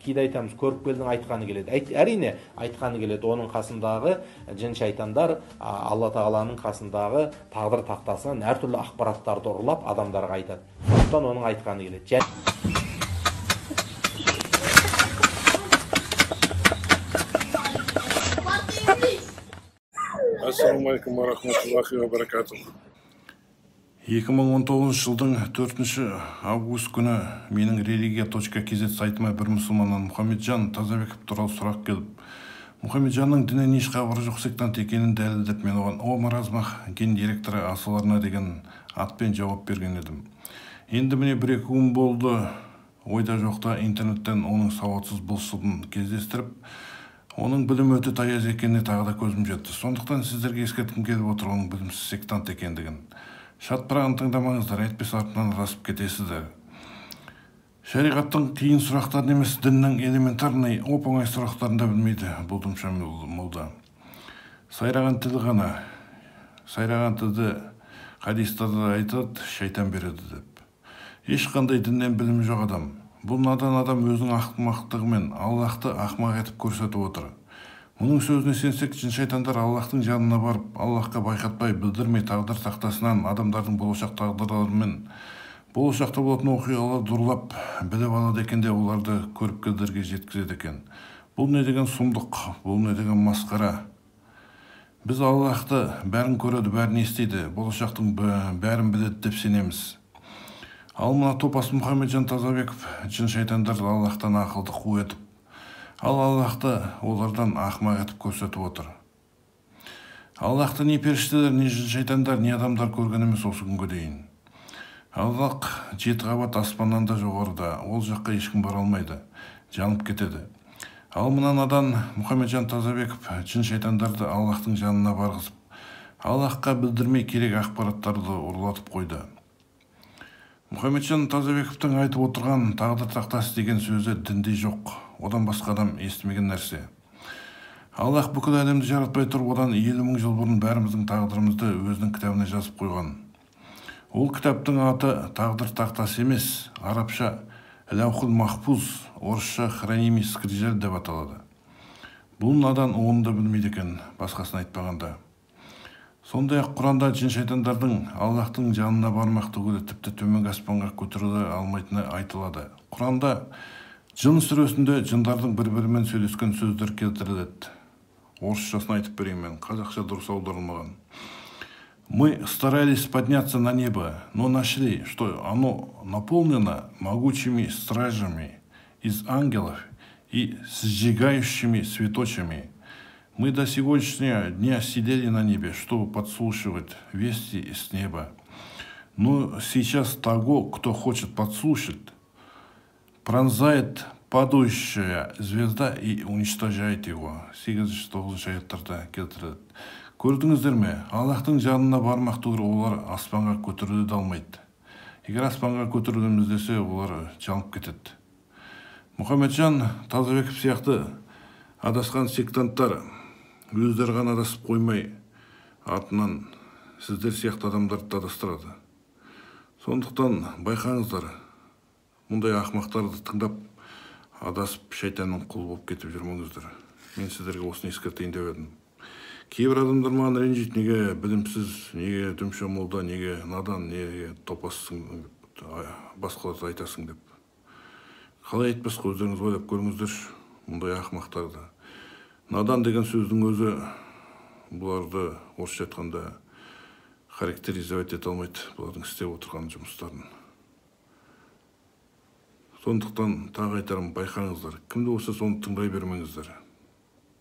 Кейде айтамыз, көріпкелдің айтқаны келеді. Әрине, айтқаны келеді. Оның қасындағы жын шайтандар Алла тағаланың қасындағы тағдыр тақтасынан әртүрлі ақпараттарды ұрлап адамдарға айтады. Сондықтан оның айтқаны келеді. Ассалаумағалейкум уа рахматуллахи уа баракатух. 2019 жылдың 4 август күні менің религия.kz сайтыма бір мұсылманнан Мұхамеджан Тазабеков туралы сұрақ келіп, Мұхамеджанның діннен еш хабары жоқ сектант екенін дәлелдеп, мен оған «О маразмах гендиректоры асыл арна» деген атпен жауап берген едім. Енді міне бір-екі күн болды, ойда жоқта интернеттен оның сауатсыз былшылын кездестіріп, оның білімі өте таяз екеніне тағы да көзім жетті. Сондықтан сіздерге ескерткім келіп отыр оның білімсіз сектант екендігін. Шатпырағын тыңдамаңыздар, әйтпесе артынан адасып кетесіздер. Шариғаттың қиын сұрақтарын емес, діннің элементарный оп-оңай сұрақтарын да білмейді бұл дүмша молда. Сайраған тіл ғана, сайраған тілді хадистарда айтады, шайтан береді деп. Ешқандай діннен білімі жоқ адам. Бұл надан адам өзінің ақымақтығымен Аллахты ақымақ етіп көрсетіп отыр. Мұның сөзіне сенсек, жын шайтандар Аллахтың жанына барып, Аллахқа байқатпай, білдірмей тағдыр тақтасынан адамдардың болашақ тағдырларымен болашақта болатын оқиғаларды ұрлап, біліп алады екен де, оларды көріпкелдерге жеткізеді екен. Бұл не деген сұмдық, бұл не деген масқара. Біз Аллахты бәрін көреді, бәрін естиді, болашақтың бәрін біледі деп сенеміз. Ал мына топас Мұхамеджан Тазабеков жын шайтандарды Аллахтан ақылды қу етіп, ал Аллахты олардан ақымақ етіп көрсетіп отыр. Аллахты не періштелер, не жын шайтандар, не адамдар көрген емес осы күнге дейін. Аллах 7 қабат аспаннан да жоғарыда, ол жаққа ешкім бара алмайды, жанып кетеді. Ал мына надан Мұхамеджан Тазабеков жын шайтандарды Аллахтың жанына барғызып, Аллахқа білдірмей керек ақпараттарды ұрлатып қойды. Мұхамеджан Тазабековтің айтып отырған тағдыр тақтасы деген сөзі дінде жоқ, одан басқа адам естімеген нәрсе. Аллах бүкіл әлемді жаратпай тұрып, одан 50 мың жыл бұрын бәріміздің тағдырымызды өзінің кітабына жазып қойған. Ол кітаптың аты тағдыр тақтасы емес, арабша Ләухул Махфуз, орысша Хранимый скрижаль деп аталады. Бұл надан оны да білмейді екен, басқасын айтпағанда. Сондай-ақ Құранда жын шайтандардың Аллахтың жанына бармақ түгілі тіпті төменгі аспанға көтеріле алмайтыны айтылады. Құранда жын сүресінде жындардың бір-бірімен сөйлескен сөздер келтіріледі. Орысшасын айтып берейін мен, қазақша дұрыс аударылмаған. Мы старались подняться на небо, но нашли, что оно наполнено могучими стражами из ангелов и сжигающими светочами. Мы до сегодняшнего дня сидели на небе, чтобы подслушивать вести с неба. Но сейчас того, кто хочет подслушать, пронзает падающая звезда и уничтожает его. 8-9 аяттарда келтіріледі. Көрдіңіздер ме? Аллахтың жанына бармақ түгіл олар аспанға көтеріле де алмайды. Егер аспанға көтерілеміз десе, олар жанып кетеді. Мұхамеджан Тазабеков сияқты адасқан сектанттар өздері ғана адасып қоймай, артынан сіздер сияқты адамдарды да адастырады. Сондықтан байқаңыздар, мұндай ақымақтарды тыңдап адасып шайтанның құлы болып кетіп жүрмеңіздер. Мен сіздерге осыны ескертейін деп едім. Кейбір адамдар маған ренжиді, неге білімсіз, неге дүмше молда, неге надан, неге топассың, басқаларды айтасың деп. Қалай айтпасқа, өздеріңіз ойлап көріңіздерші мұндай ақымақтарды. Надан деген сөздің өзі бұларды орысша айтқанда характеризовать ете алмайды, бұлардың істеп отырған жұмыстарын. Сондықтан тағы айтарым, байқаңыздар, кімді болса соны тыңдай бермеңіздер.